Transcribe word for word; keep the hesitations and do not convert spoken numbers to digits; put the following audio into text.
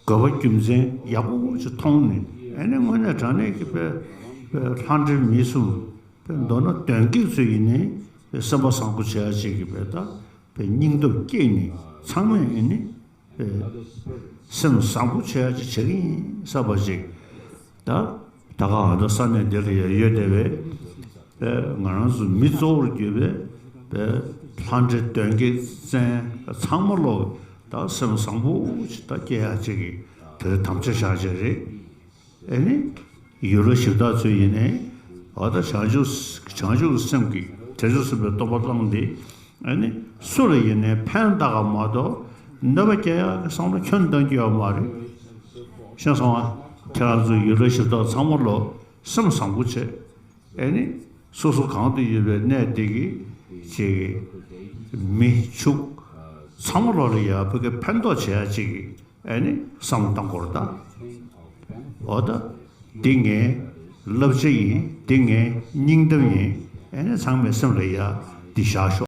དགོས་པ་རྒྱུ་མཚན་ཡག་པོ་ཅིག་མཐོང་ནས། ཨ་ནི་དངོས་གནས་དྲང་གནས་ཀྱི་དཔེ་དཔེ་ལྷ་འདྲེ་མི་གསུམ། དཔེ་མདོར་ན་གདོན་བགེགས་ཚོ་ཡིན་ནའི་དཔེ་སེམས་པ་བཟང་པོ་བྱེད་ཡ་ཅིག་གི་དཔེ་ད་དཔེ་སྙིང་སྟོབས་བསྐྱེད་ནས། ཚང་མས་ཨ་ནི་དཔེ་སེམས་བཟང་པོ་བྱེད་ཡ་ཅིག་བྱེད་ཀྱི་ཡིན་བསམ་པ་ཅིག་ད་ད་ག་ཨ་ད་ས་གནས་འདི་ལ་ཡ་ཡོད་བསྡད་པའི་དཔེ་ང་རང་ཚོ་མི་གཙོ་བོར་གྱུར་པའི་དཔེ་ལྷ་འདྲེ་གདོན་བགེགས་བཙན་ཚང་མ་ལོག་ད་སེམས་བཟང་པོ་ཅིག་ད་སྐྱེ་ཡ་ཅིག་གི་དེར་དམ་བཅའ་བཞག་བྱས་རེད། ཨ་ནི་ཡུལ་ལྷ་གཞི་བདག་ཚོ་ཡིན་ནའི་ཨ་ད་བྱང་ཆུབ་བྱང་ཆུབ་སེམས་ཀྱི་བྱང་ཆུབ་སེམས་དཔའི་སྟོབས་པ་བླངས་ཏེ། ཨ་ནི་སུ་ལ་ཡིན་ནའི་ཕན་བཏགས་པ་མ་གཏོགས་གནོད་པ་སྐྱེལ་ཡག་གི་བསམ་བློ་ཁྱོན་གཏོང་རྒྱུ་ཡོད་མ་རེད། ཤེས་སོང་ང་། ཁྱེད་རང་ཚོ་ཡུལ་ལྷ་གཞི་བདག་ཚང་མ་ལོ་སེམས་བཟང་པོ་བྱེད། ཨ་ནི་སོ་སོ་གང་དུ་ཡོད་པའི་གནས་དེ་གི་ཅིག་མི་ཕྱུགས་ཚང་མ་ལོ་ལ་ཡ་ཕ་གི་ཕན་ཐོགས་བྱེད་ཡ་ཅིག་གི་ཨ་ནི་བསམ་བློ་བཏང་དགོས་རེད་ད། འོ་ད། འདི་ངའི་བསླབ་བྱ་ཡིན། འདི་ངའི་སྙིང་གཏམ་ཡིན། ཨ་ནི་ཚང་མས་སེམས་ལ་ཡ་འདི་བཞག་ཤོག